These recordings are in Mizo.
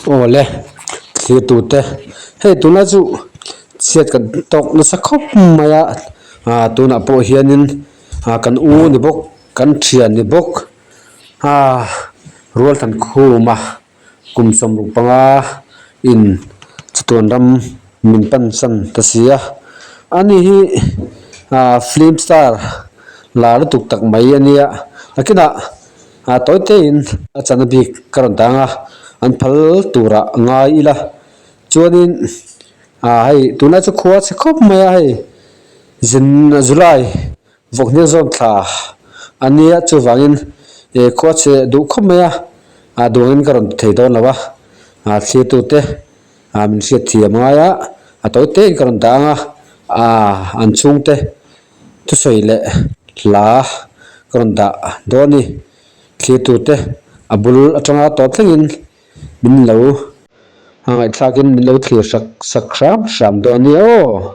Aw le thlir tur te hei tunlai chu chhiat kan tawk nasa khawp mai a ah tunah pawh hianin ah kan u ni bawk kan thian ni bawk ah rual than khum a kum 65 in chatuan ram min pan san ta si a ani hi ah film star lar lutuk tak mai a nia nakinah. A tawi teiin a chana bik ka rawn dang a, an phal turah ngai ila. Chuanin ah hei tunlai chu khua chhe khawp mai a hei zin July vawkhniak zawn thla a nia chuvangin ih khua chhe duh khawp mai a, ah duangin ka rawn thei dawn lo a, ah thlirtute ah min hriat thiam ngai a, a tawi teiin ka rawn dang a, ah an chhungte. Thusawi leh hla ka rawn dah dawn a ni. Thlir turte a bul atanga tawp thlengin min lo ngaihthlakin min lo thlir sak sak hram hram dawn a nia aw.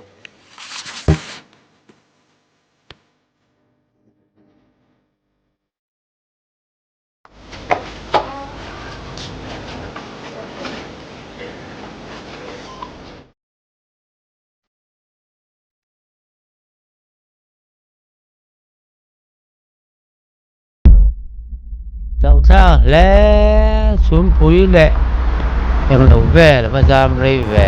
Chauhthlang hle chhumpui leh englo vel va zam rei ve.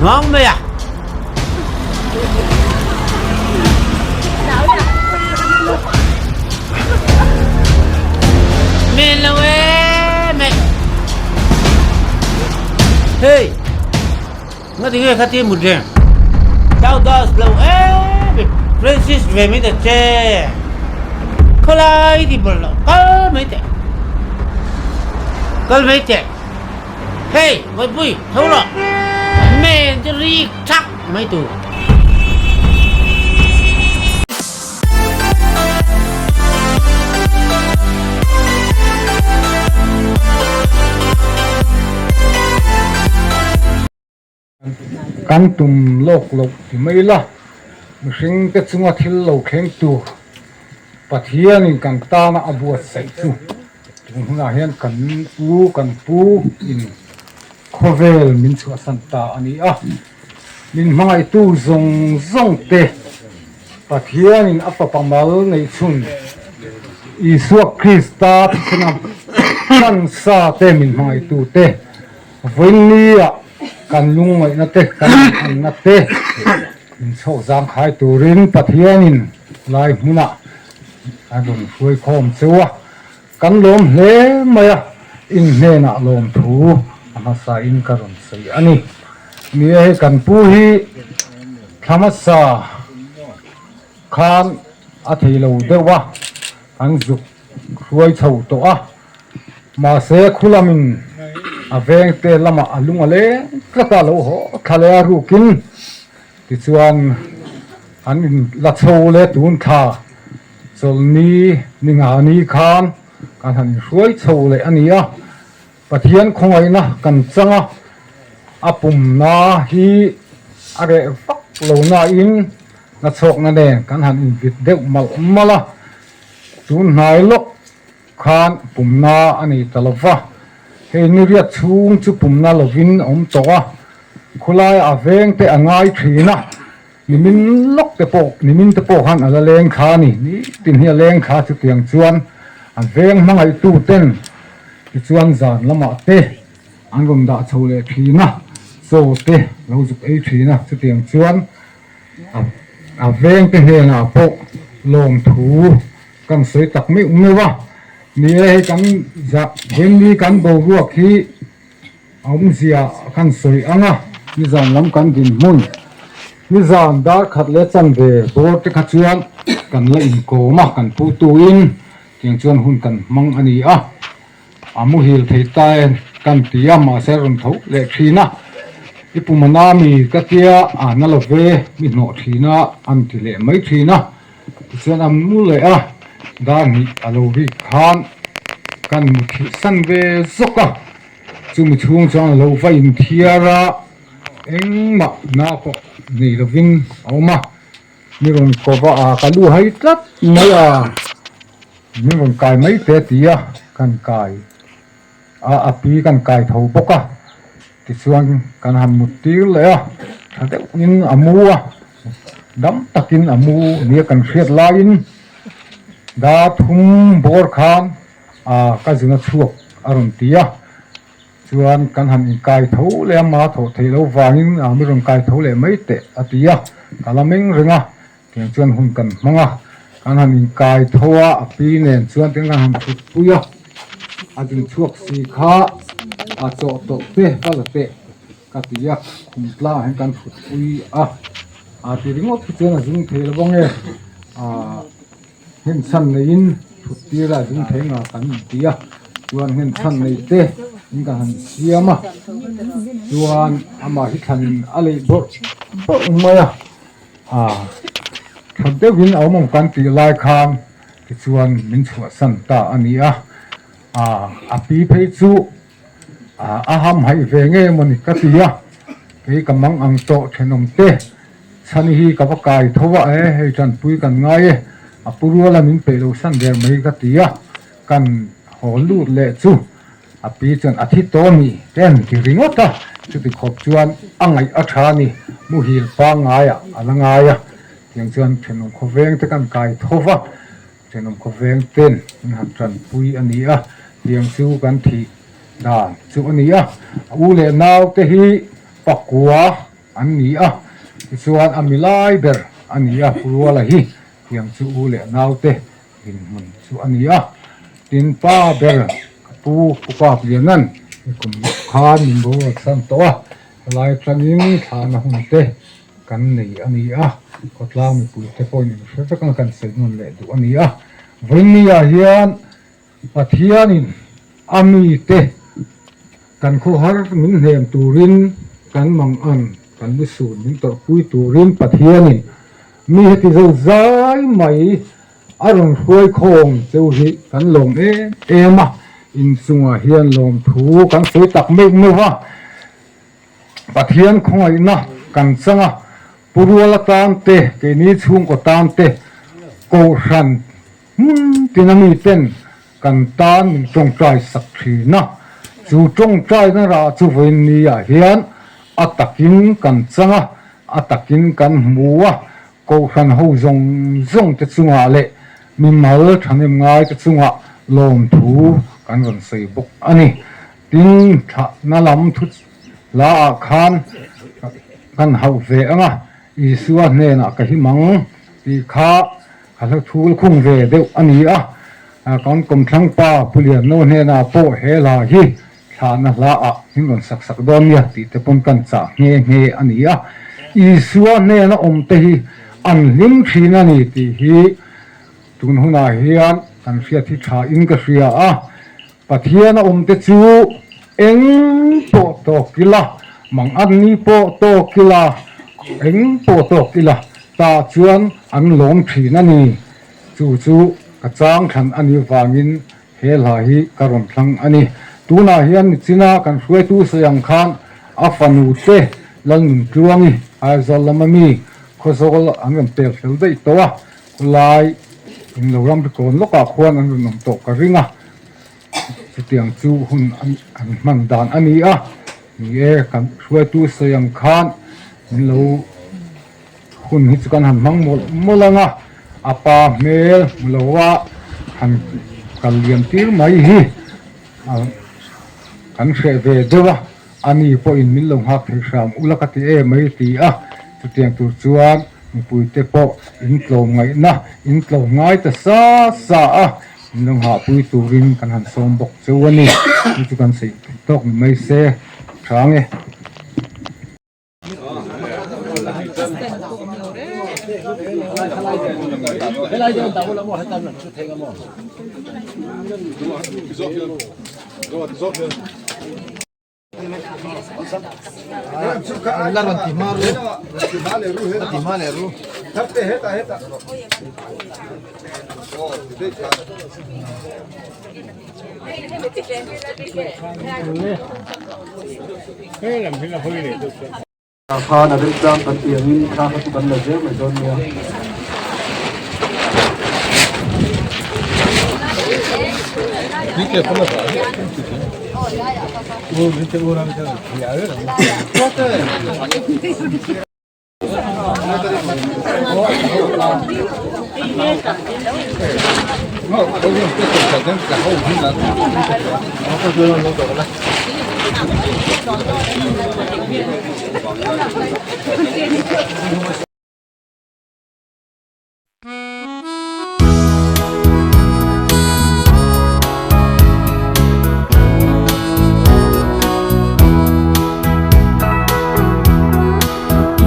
Nuang mai a. Men lo e meh. Hey. Nga ti nge kha ti mut reng. Chau das lo e me. Francis ve mai ta che. Khalai ti bol lo kal mai te. Kal mai te. Hey, Vaipui, tho rawh. Men chu rik thak mai tur. Kan tum lawk loh ti mai ila, mihring te chunga thil lo thleng tur Pathianin kan tana a buatsaih chu tun hunah hian kan u kan pu in khawvel min chhuahsan ta a ni a. Min hmangaihtu zawng zawng te Pathianin a fapa mal neih chhun Isua Krista thisena hmansa te min hmangaihtu te Vawiinnia kan lungngaihna te, kan inhanna te min chhawk zangkhai turin Pathianin lai hmunah a rawn hruai khawm cheu a, kan lawm hle mai a, in hnenah lawmthu a hmasain ka rawn sawi a ni. Ni e, hei kan pu hi thla hmasa khan a thei lo deuh a, an zuk hruai chho tawh a. Mahse, khulamin a vengte lamah a lung a leng tlat a, lo haw thla leh a rukin tichuan an in la chho leh tun thla chawlhni ni nga ni khan kan han inhruai chho leh a ni a, Pathian khawngaihna kan chang a, a pumna hi a reh vak lo nain nachhawkna nen kan han invit deuh malh malh a, tun hnai lawk khan pumna a nei ta lo va, hei ni riat chhung chu pumna lovin a awm tawh a, khulai a veng te a ngai thin a, nimin lawk te pawh nimin te pawh khan a la leng thla a ni, nitin hi a leng thla chutiang chuan a veng hmangaihtu ten tichuan zan lamah te an rawn dah chho leh thin a, chaw te lo zuk ei thin a, chutiang chuan a veng te hnenah pawh lawmthu Kan sawi tak meuh meuh a, ni e hei kan zah Henry kan boruak hi a awmzia kan sawi ang a, nizan lam kan dinhmun nizan dar khat leh chanve bawr te kha chuan kan la inkawm a, kan pu tuin tiang chuan hun kan hmang a ni a, a muhil thei ta e kan ti a, mahse a rawn tho leh thin a, i pu Manami ka tia a na lo ve mi hnawh thin a an ti leh mai thin a. Tichuan a mu leh a, dar hnih a lo rik khan kan mu thih san ve zawk a, chumi chhung chuan a lo va inthiar a, engmah na pawh nei lovin a awm a. Mi rawn ko va a, ka lu hai tlat mai a, min rawn kai mai te ti a, kan kai a, a pi kan kai tho bawk a, tichuan kan han mut tir leh a, tha deuhin a mu a, dam takin a mu nia kan hriat laiin dar thum bawr khan a ka zun a chhuak a rawn ti a. Chuan kan han inkai tho leh a, ma thawh theih loh vangin a mi rawn kai tho leh mai teh a ti a, ka la meng reng a, tiang chuan hun kan hmang a, kan han inkai tho a, a pi nen chuan tiang kan han thut pui a, a ding chhuak si kha a chawh tawlh te va la teh ka ti a, khum tlangah hian kan thut pui a, a ti ringawt hi chuan a zung thei lo vang e, ah. Nghenchhan neiin thut tir a zung thei nga kan inti a, chuan nghenchhan nei te in kan han siam a, chuan amah hi thlanin a leih bawrh bawrh mai a, ah tha deuhin a awm ang kan tih lai khan tichuan min chhuahsan ta a ni a, ah a pi phei chu ah a hamhaih ve nge mawni ka ti a, kei ka mang ang tawh thenawm te. Chhani hi ka va kai tho a e, hei tanpui kan ngai e, a pu ruala min peih lo san der mai ka ti a, kan haw lut leh chu a pi chuan a thi tawh a ni te an ti ringawt a, chuti khawp chuan a ngaih a tha a ni, muhil pangngaiah a la ngai a, tiang chuan thenawm khawveng te kan kai tho va, thenawm khawveng ten min han tanpui a ni a, tiang chu kan thih dan chu a ni a, a u leh nau te hi pakua. An ni a, tichuan a mi lai ber a ni a, Ruala hi tiang chu u leh naute dinhmun chu a ni a, tin pa ber ka pu Pu Kaplianan i kum khan min borual san tawh a, helai atangin thlahna hun te kan nei a ni a, khawtlang mipui te pawhin in hre vek ang kan sawi hmun leh duh a ni a, vawiinniah hian Pathianin a mite kan khawhar min hnem turin kan mangan kan lusun min tawrhpui turin Pathianin mi heti zo zai mai a rawn hruai khawm cheu hi kan lawm em em a, inchungah hian lawmthu kan sawi tak meuh meuh a, Pathian khawngaihna kan chang a, Pu Ruala tan te, keini chhungkaw tan te, Kohhran Hmun tina mi ten kan tan min tawngtai sak thin a, chu tawngtaina rah chu vawiin ah hian a takin kan chang a, a takin kan hmu a, Kohhran ho zawng zawng te chungah leh mimal thahnem ngai te chungah lawmthu kan rawn sawi bawk a ni. Tin, thlahna lam thu hla ah khan kan hauh ve ang a, Isua hnenah ka him ang tih kha Ka hla thul khung ve deuh a ni a, kan kawmthlang pa Pu Lianno hnenah pawh he hla hi thlahna hla ah min rawn sak sak dawn nia tih te pawn kan chah nghe nghe a ni a. Isua hnena awm te hi an hlim thin a ni tih hi tun hunah hian kan hriat hi tha in ka hria a. Pathian a awm te chu eng pawh tawk ila, mang an ni pawh tawk ila, eng pawh tawk ila tah chuan an lawm thin a ni. Chu chu ka chang thlan a nih vangin he hla hi ka rawn thlang a ni. Tunah hian nichina kan hruaitu sawi ang khan a fanu te Lalnuntluangi Aizawl lama mi Khawzawl an rawn pel fel daih tawh a, khawlai englo ramrikawn lawkah khuan an rawn awm tawh ka ring a. Chutiang chu hun an hman dan a ni a, ni e, kan hruaitu sawi ang khan min lo hun hi chu kan han hmang mawlh mawlh ang a, a pa hmel hmu lo a han kal liam tir mai hi kan hreh ve deuh a, a ni pawhin min lo nghak thei hram ula ka ti em mai ti a, chutiang tur chuan mipuite pawh in tlawm ngaihna in tlawm ngai ta sa sa a. Min lo nghahpui turin kan han sawm bawk cheu a ni. Chu chu kan saih theih tawk ni mai se tha ang e. Ah khan a remchang kan tih angin thla kha chu kan la zel mai dawn nia.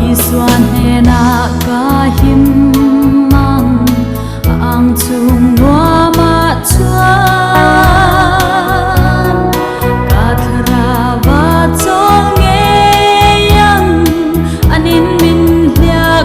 Isua hnenah ka him ang, a ang chung nuamah chuan ka thlarau a chawl ngei ang, anin min hliah.